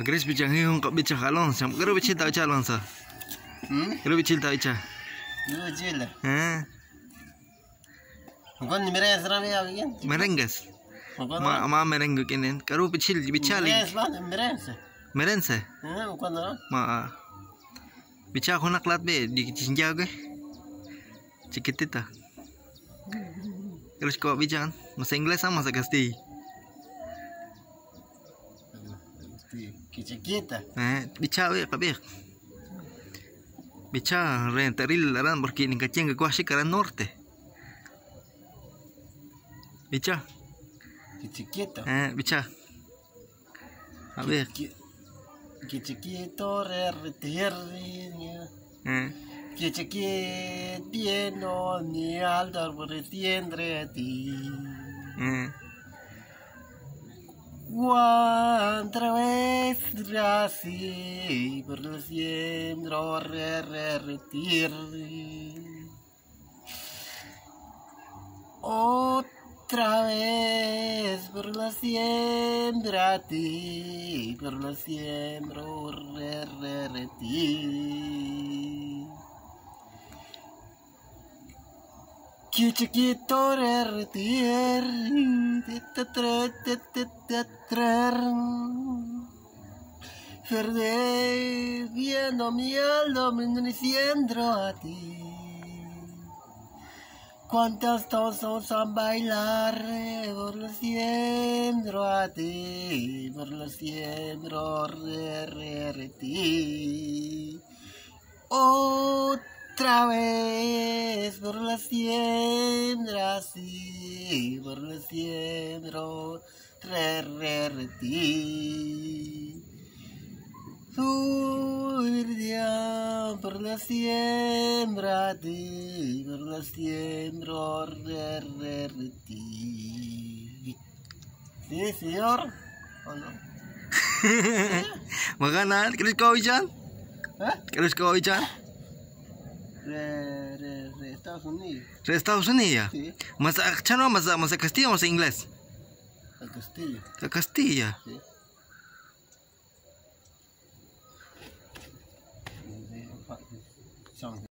Chris bichan hi un bicha Alonso. Creo bichilta bicha Alonso. Creo bichilta bicha. Bichila. Eh. Con merengues rabia bien. Merengues. Ma ma merengue kinen. Creo bichil bichali. Merengue. Merengue. Cuando Ma bicha con la be di chinjague. Chiquitita. Terus kok bichan masa Inglés sama masa Castilla. Que chiquita. Bicha be kabir. Bicha rentaril aran porque ni cachenga cuasi cara norte. Bicha. Que chiquito. Bicha. A ver. Que chiquito re Que chiquito ni alto retiendre a ti. Cuánta vez así por lo siembro re retir. Otra vez por la siembra a ti, por lo siembro re retir. Que chiquito re retir, Verde viendo mi alma bendiciendo a ti. Cuántas tosos a bailar por lo siembro a ti, por lo siembro re re re ti. Otra vez por la siembra sí, por la siembro re re re ti. Por la siembra ti, por la siembra re re re ti. Sí, señor. ¿O no? Magana, ¿crees que voy chan? ¿Crees que voy chan? Re Estados Unidos. ¿Re Estados Unidos? Sí. ¿Más chano, más Castilla o más inglés? A Castilla. A Castilla. Sí. Song.